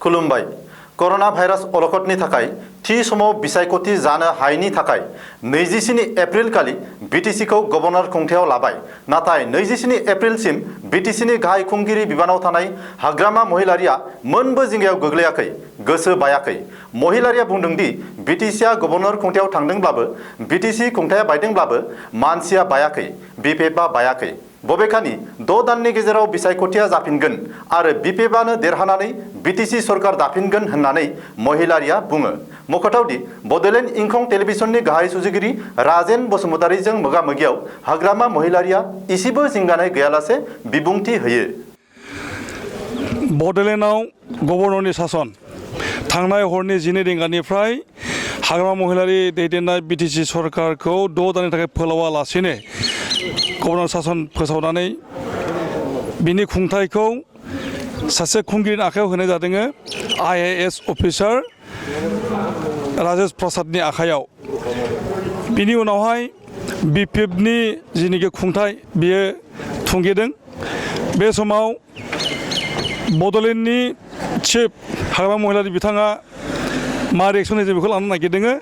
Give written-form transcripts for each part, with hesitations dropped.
खुलुमबाय कर'ना भाइरास अलखदनि थाखाय थि समाव बिसायख'थि जानो हायैनि थाखाय 24 एप्रिल खालि बिटिसिखौ गभर्नर खुंथायाव लाबाय। नाथाय 24 एप्रिलसिम बिटिसिनि गाहाय खुंगिरि बिबानाव थानाय हाग्रामा महिलारिया मोनबो जिंगायाव गोग्लैयाखै, गोसो बायाखै। महिलारिया बुंदों दि बिटिसिआ गभर्नर खुंथायाव थांदोंब्लाबो, बिटिसि खुंथाया बायदोंब्लाबो मानसिया बायाखै, बिपिएफआ बायाखै। बबेखानि 6 दाननि गेजेराव बिसायख'थिया जाफिनगोन आरो बिपिएफआनो देरहानानै बिटिसि सरकार दाफिनगोन होननानै महिलारिया बुङो। मख'थावदि बड'लेण्ड इंखं टेलिभिजननि गाहाय सुजुगिरि राजेन बसुमतारीजों मोगा-मोगियाव हाग्रामा महिलारिया इसेबो जिंगानाय गैयालासे बिबुंथि होयो। बड'लेण्डआव गभर्नरनि सासन थांनाय हरनि 12 रिंगानिफ्राय हाग्रामा महिलारि दैदेननाय बिटिसि सरकारखौ 6 दाननि थाखाय फोलावालासेनो गभर्नर सासन फोसावनानै बिनि खुंथायखौ सासे खुंगिरिनि आखायाव होनाय जादों। IAS अफिसार राजेश प्रसादनि आखायाव। बिनि उनावहाय बिपिएफनि जिनिखि खुंथाय बियो थुंगेदों। बे समाव बड'लेण्डनि चिफ हाग्रामा महिलारि बिथाङा मा रिएक्सन होयो जों बेखौ लानो नागिरदों।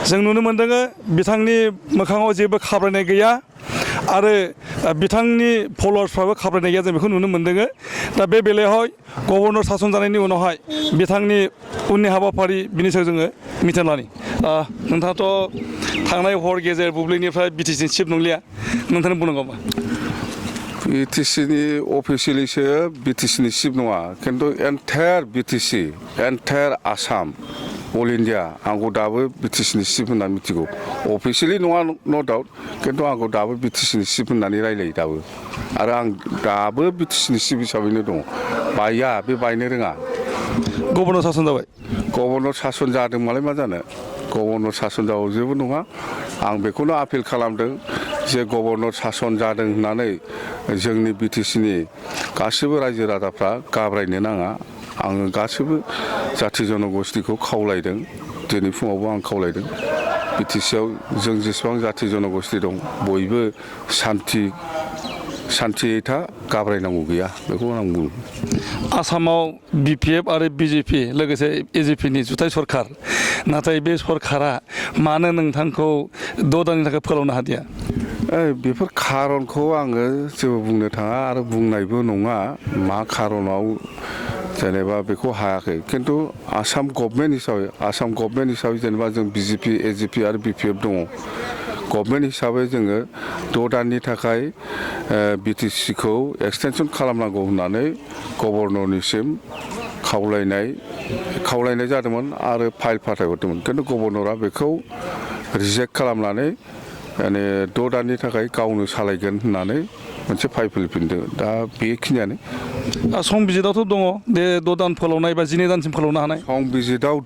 जों नुनो मोन्दों बिथांनि मोखाङाव जेबो खाब्रायनाय गैया आरो बिथांनि फल'वार्सफ्राबो खाब्रायनाय गैया, जों बेखौ नुनो मोन्दों। दा बे बेलायावहाय गभर्नर सासन जानायनि उनावहाय बिथांनि उननि हाबाफारि बिनि सायाव जोङो मिथिना लानि। नोंथाङाथ' थांनाय हर गेजेर बुब्लिनिफ्राय बिटिसिनि चिफ नंलिया, नोंथांनो बुंनांगौ मा? बिटिसिनि अफिसियेलिसो बिटिसिनि चिफ नङा, खिन्थु entire BTC, entire Assam, all India आंखौ दाबो बिटिसिनि चिफ होनना मिथिगौ। अफिसियेलि नङा न' डाउट, खिन्थु आंखौ दाबो बिटिसिनि चिफ होननानै रायलायो दाबो। आरो आं दाबो बिटिसिनि चिफ हिसाबैनो दङ। बाया, बे बायनो रोङा। गभर्नर सासन जाबाय। गभर्नर सासन जादों मालाय मा जानो, गभर्नर सासन जाबाबो जेबो नङा। आं बेखौनो आपिल खालामदों जे गभर्नर सासन जादों होननानै जोंनि बिटिसिनि गासैबो रायजो राजाफ्रा गाब्रायनो नाङा। आङो गासैबो जाथि जन'गस्थिखौ खावलायदों, दिनै फुङावबो आं खावलायदों। बिटिसिआव जों जेसेबां जाथि जन'गस्थि दं बयबो सान्थियै था, गाब्रायनांगौ गैया, बेखौ आं बुङो। आसामाव बिपिएफ आरो बिजेपि लोगोसे एजिपिनि जुथाइ सरकार, नाथाय बे सरकारा मानो नोंथांखौ 6 दाननि थाखाय फोलावनो हादिया? बेफोर खारनखौ आङो जेबो बुंनो थाङा आरो बुंनायबो नङा। मा खारनाव जेनेबा बेखौ हायाखै, खिन्थु आसाम गभर्नमेन्ट हिसाबै जेनेबा जों बिजेपि, एजिपि आरो बिपिएफ दङ। गभर्नमेन्ट हिसाबै जोङो 6 दाननि थाखाय बिटिसिखौ एक्सटेनसन खालामनांगौ होननानै गभर्नरनिसिम खावलायनाय जादोंमोन आरो फाइल फाथायहरदोंमोन। खिन्थु गभर्नरा बेखौ रिजेक्ट खालामनानै माने 6 दाननि थाखाय गावनो सालायगोन होननानै मोनसे फाइल लिरफिनदों। दा बेखिनियानो। संबिजिदावथ' दङ बे 6 दान फोलावनाय बा 12 दानसिम फोलावनो हानाय। संबिजिदाव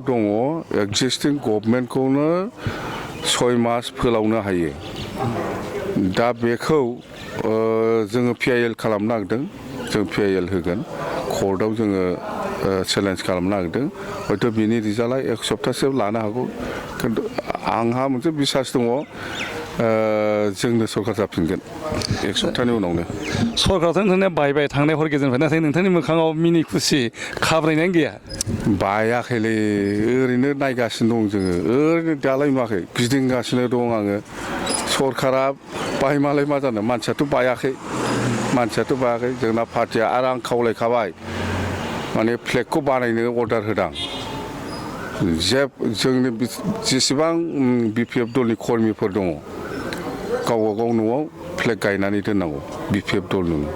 दङ एक्जिस्टिं गभर्नमेन्टखौनो 6 मास फोलावनो हायो। दा बेखौ जोङो PIL खालामनो नागिरदों। जों PIL होगोन, कर्टआव जोङो चेलेन्ज खालामनो नागिरदों। हयथ' बिनि रिजाल्टआ 1 सप्ताहसो लानो हागौ, खिन्थु आंहा मोनसे बिसास दङ जोंनो सरकार जाफिनगोन 1 सप्ताहनि उनावनो। सरकारथ' नोंथांनिया बायबाय थांनाय हर गेजेरनिफ्राय, नाथाय नोंथांनि मोखाङाव मिनि खुसि खाब्रायनायानो गैया। बायाखैलै, ओरैनो नायगासिनो दं जोङो, ओरैनो दालाय नुवाखै, गिदिंगासिनो दं आङो। सरकारा बायमालाय मा जानो, मानसियाथ' बायाखै। जोंना पार्टिया आरो आं खावलायखाबाय, माने फ्लेगखौ बानायनो अर्डार होदां। जोंनि जेसेबां बिपिएफ दलनि कर्मिफोर दङ, गावबा गाव न'आव फ्लेग गायनानै दोननांगौ बिपिएफ दलनि।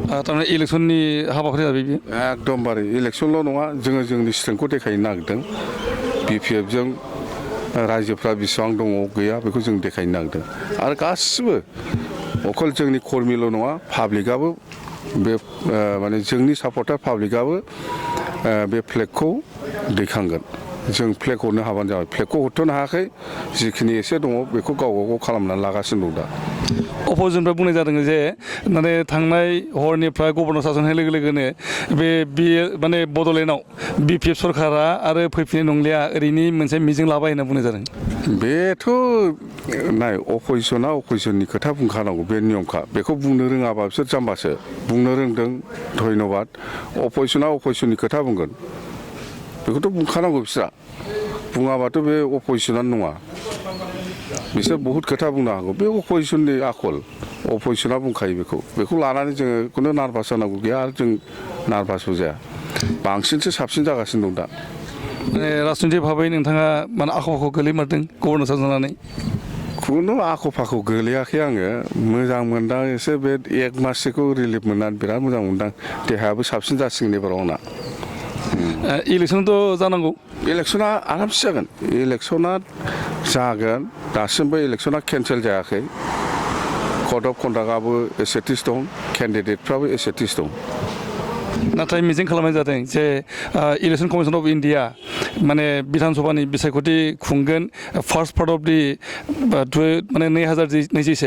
थारमाने इलेक्सननि हाबाफारि जाबाय बियो। एकदमबारे इलेक्सनल' नङा, जोङो जोंनि स्ट्रेंथखौ देखायनो नागिरदों। बिपिएफजों रायजोफ्रा बेसेबां दङ गैया बेखौ जों देखायनो नागिरदों। आरो गासिबो अकल जोंनि कर्मिल' नङा, पाब्लिकआबो बे माने जोंनि सापर्टार पाब्लिकआबो बे फ्लेगखौ दैखांगोन। जों फ्लेग हरनो हाबानो जाबाय। फ्लेगखौ हरथ'नो हायाखै, जिखिनि एसे दङ बेखौ गावबा गाव खालामनानै लागासिनो दं दा। अपोजिसननिफ्राय बुंनाय जादों जे माने थांनाय हरनिफ्राय गभर्नर सासन होनाय लोगो लोगोनो बे माने बड'लेण्डआव BPF सरकारा आरो फैफिननाय नंलिया ओरैनि मोनसे मिजिं लाबाय होनना बुंनाय जादों। बेथ' नाय अपजिसना अपजिसननि खोथा बुंखानांगौ बे नियमखा बेखौ बुंनो रोङाबा बिसोर जाम्बासो बुंनो रोंदों धन्यबाद अपजिसना अपजिसननि खोथा बुंगोन बेखौथ' बुंखानांगौ बिस्रा बुङाबाथ' बे अपजिसनानो नङा बिसोर बहुद खोथा बुंनो हागौ बे अपजिसननि आखल अपजिसना बुंखायो बेखौ लानानै जोङो खुनु नार्भास जानांगौ गैया आरो जों नार्भासबो जाया बांसिनसो साबसिन जागासिनो दं दा माने राजनितिक भाबै नोंथाङा माने आख' फाख' गोलैमारदों गभर्नर सासन जानानै खुनु आख' फाख' गोलैयाखै आङो मोजां मोनदां एसे बे एक माससोखौ रिलिफ मोननानै बिराद मोजां मोनदां देहायाबो साबसिन जासिगोन एबाराव आंना इलेक्सनथ' जानांगौ इलेक्सना आरामसे जागोन इलेक्सना जागोन दासिमबो इलेक्सना केन्सेल जायाखै कड अफ कन्डाक्टआबो एसेटिस दं केन्डिडेटफ्राबो एसेटिस दं नाथाय मिजिं खालामनाय जादों जे इलेक्सन कमिसन अफ इन्डिया माने बिधान सभानि बिसायख'थि खुंगोन फार्स्ट पार्ट अफ दि माने 2021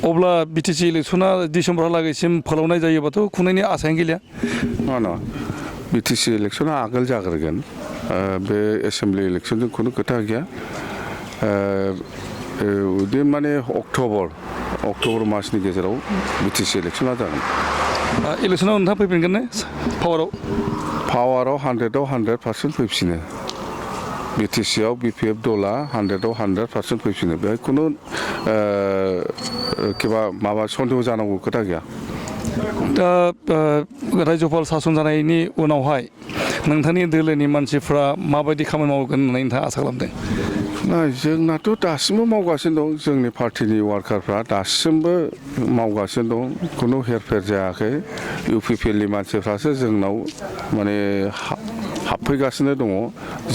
अब्ला BTC इलेक्सना डिसेम्बरहालागैसिम फोलावनाय जायोबाथ' खुंनायनि आसायानो गैलिया नङा BTC इलेक्सना आगोल जाग्रोगोन बे एसेम्बलि इलेक्सनजों खुनु खोथा गैया उइदिन माने अक्ट'बर मासनि गेजेराव BTC इलेक्सना जागोन इलेक्सनाव नोंथाङा फैफिनगोन ने पावाराव 100आव 100% फैफिनो BTCआव BPF दला 100आव 100% फैफिनो बेहाय खुनु किबा माबा सन्देह जानांगौ खोथा गैया दा रायजोपाल सासन जानायनि उनावहाय नोंथांनि दोलोनि मानसिफ्रा माबायदि खामानि मावगोन होननानै नोंथाङा आसा खालामदों जोंनाथ' दासिमबो मावगासिनो दं जोंनि पार्टिनि वार्कारफ्रा दासिमबो मावगासिनो दं खुनु हेरफेर जायाखै UPPLनि मानसिफ्रासो जोंनाव माने हाबफैगासिनो दङ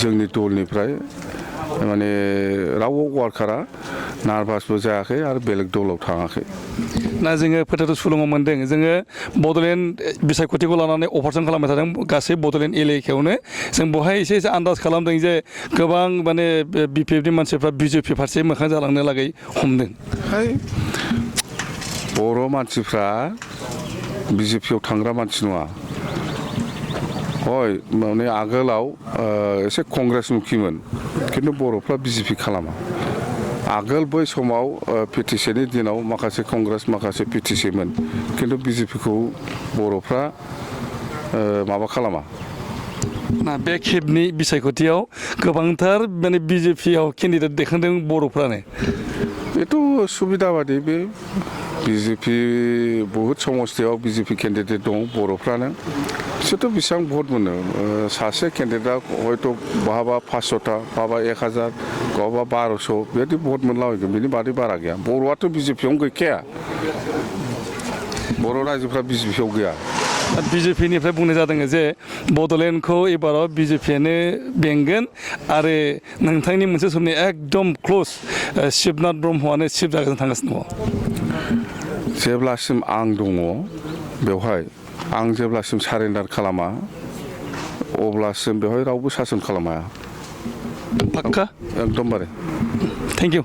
जोंनि दलनिफ्राय माने रावबो वार्कारा नार्भासबो जायाखै आरो बेलेग दलाव थाङाखै ना जोङो फोथायथ' सुलुङाव मोन्दों जोङो बड'लेण्ड बिसायख'थिखौ लानानै अपारेसन खालामबाय थादों गासै बड'लेण्ड एलेकायावनो जों बेवहाय एसे आन्दाज खालामदों जे गोबां माने BPFनि मानसिफ्रा BJP फारसे मोखां जालांनो लागै हमदों बर' मानसिफ्रा BJPआव थांग्रा मानसि नङा हय माने आगोलाव एसे कंग्रेसमुखिमोन खिन्थु बर'फ्रा BJP खालामा आगोल बै समाव PTCनि दिनाव माखासे कंग्रेस माखासे PTCमोन खिन्थु BJPखौ बर'फ्रा माबा खालामा ना बे खेबनि बिसायख'थियाव गोबांथार माने BJPआव केन्डिडेट दैखांदों बर'फ्रानो बेथ' सुबिदा बादि बे BJP बहुद समस्थियाव BJP केन्डिडेट दं बर'फ्रानो बिसोरथ' बेसेबां भट मोनो सासे केन्डिडेटआ हयथ' बहाबा 500टा बहाबा 1000 बहाबा 1200 बेबायदि भट मोनलाबायगोन बेनि बादै बारा गैया बर'आथ' BJPआवनो गैखाया बर' रायजोफ्रा BJPआव गैया BJPनिफ्राय बुंनाय जादों जे बड'लेण्डखौ एबाराव BJPआनो बेंगोन आरो नोंथांनि मोनसे समनि एकदम क्ल'ज शिबनाथ ब्रह्मआनो चिफ जागासिनो थांगासिनो दङ जेब्लासिम आं दङ बेवहाय आं जेब्लासिम सारेन्डार खालामा अब्लासिम बेवहाय रावबो सासन खालामा पाक्का एकदमबारे थेंक इउ